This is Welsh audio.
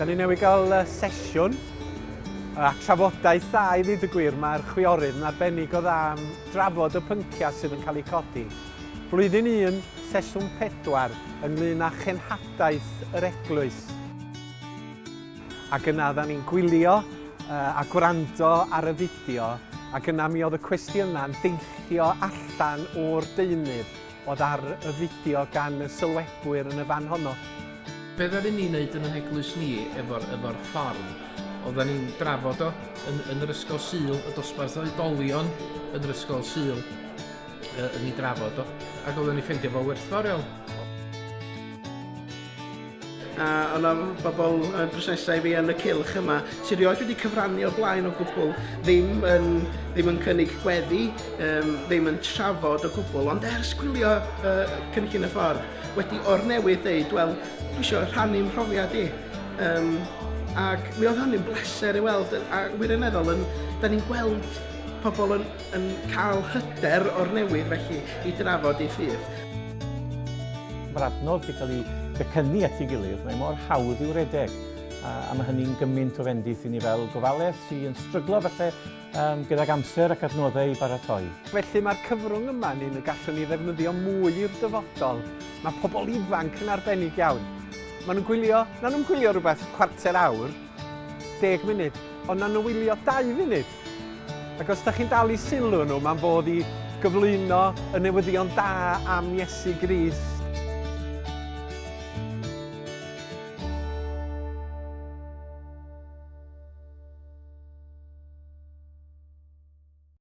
Da ni newydd gael sesiwn a trafodaeth dda i ddweud y gwir. Mae'r chwiorydd yn arbennig o dda am drafod y pynciau sydd yn cael eu codi. Blwyddyn 1, sesiwn 4, ynglyn â chenhadaeth yr eglwys. Ac yna oeddan ni'n gwylio a gwrando ar y fideo, ac yna mi oedd y cwestiynau'n deillio allan o'r deunydd oedd ar y fideo gan y sylwebwyr yn y fan honno. Be ddaru ni wneud yn yn heglwys ni efo'r efo ffordd, oeddan ni'n drafod o yn, yn yr ysgol Sul, y dosbarth oedolion yn yr ysgol Sul, yn ei drafod o, ac oeddan ni'n ffeindio fo werthfawr iawn. A o' 'na bobl yy drws nesa i fi yn y cylch yma sy rioed wedi cyfrannu o'r blaen o gwbl, ddim yn, ddim yn cynnig gweddi, um, ddim yn trafod o gwbl, ond ers gwylio uh, cynllun y ffordd, wedi o'r newydd dweud, wel, dwi eisiau rhannu mhrofiad i. Um, ac mi oedd hynny'n bleser i weld, a wirioneddol, yn, da ni'n gweld pobl yn, yn cael hyder o'r newydd felly i drafod eu ffydd. Mae'r adnodd wedi cael ei becynnu at ei gilydd, mae mor hawdd i'w redeg. A, a mae hynny'n gymaint o fendith i ni fel gofalaeth sy'n stryglo falle um, gydag amser ac adnoddau i baratoi. Felly mae'r cyfrwng yma yn un y gallwn ni ddefnyddio mwy i'r dyfodol. Mae pobl ifanc yn arbennig iawn. Maen nhw'n gwylio, na nhw'n gwylio rhywbeth chwarter awr, deg munud, ond na nhw'n wylio dau funud. Ac os da chi'n dal i sylw nhw, mae'n fodd i gyflwyno y newyddion da am Iesu Grist.